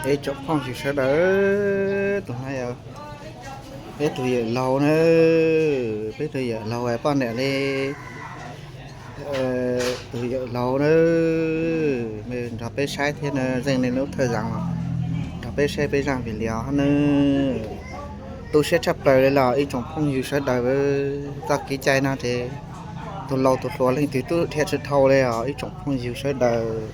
Ib tsoom phooj ywg sawv daws, tus no yog peb tus yawm laug na, peb tus yawm laug poj niam li tus yawm laug na, nrog peb saib thiab na, zeej nej lub thawj zaaj los nrog peb saib peb zaaj video na. Tu siab tshaj plaws li los ib tsoom phooj ywg sawv daws, txoj kev cai no ces tus laus tus hluas leej twg tub dhia tsis dhau li os ib tsoom phooj ywg sawv daws.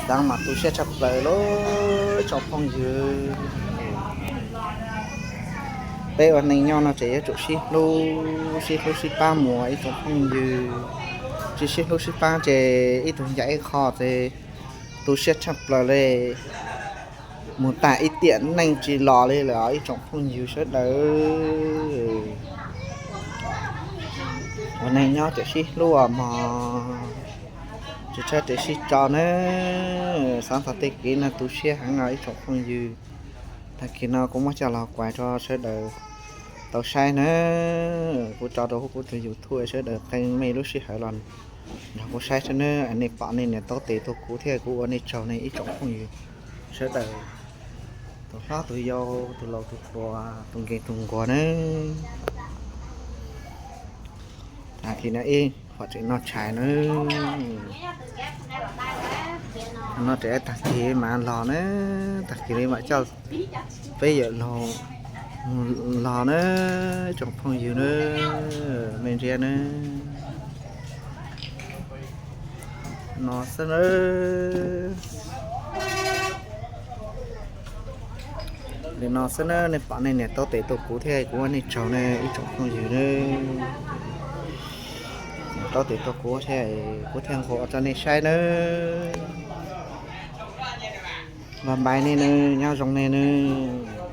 Xaav mas tu siab tshaj plaws li ib tsoom phooj ywg. Peb ua neej nyob no ces yuav tsum sib hlub, sib hlub sib pab mus ib tsoom phooj ywg. Tsis sib hlub sib pab ces ib tug ncaim ib qho ces tu siab tshaj plaws li, mus tag ib tiam neej tsis los li lawm ib tsoom phooj ywg sawv daws. Ua neej nyob ces sib hlub os mog, tsis txhob ris sib tso na. Xaav txog tej kev no tu siab heev os ib tsoom phooj ywg. Tag kis no kuv muab coj los kuas rau sawv daws tau saib na. Kuv tso rau hauv kuv tus YouTube sawv daws qee me lub sij hawm los nrog kuv saib thiab na. Nej pom nej niam taub tes tuaj kuv thiab kuv ua nej tsaug nej ib tsoom phooj ywg sawv daws, tus hlob tus yau, tus laus tus hluas, tus nkeeg tus nquag na. Tag kis no ib qho tseem noj tshais na. No tseem tag kis mam los na, tag kis li mam coj peb yawm laug mus los na, tsoom phooj ywg na, me ntsia na. No xwb na. Li no xwb na, nej pom nej niam taub tes tuaj kuv thiab kuv ua nej tsaug nej ib tsoom phooj ywg na. Niam taub tes tuaj kuv thiab kuv thiaj nqua rau nej saib nawb. Bye bye nej nawb, nyob zoo nej nawb.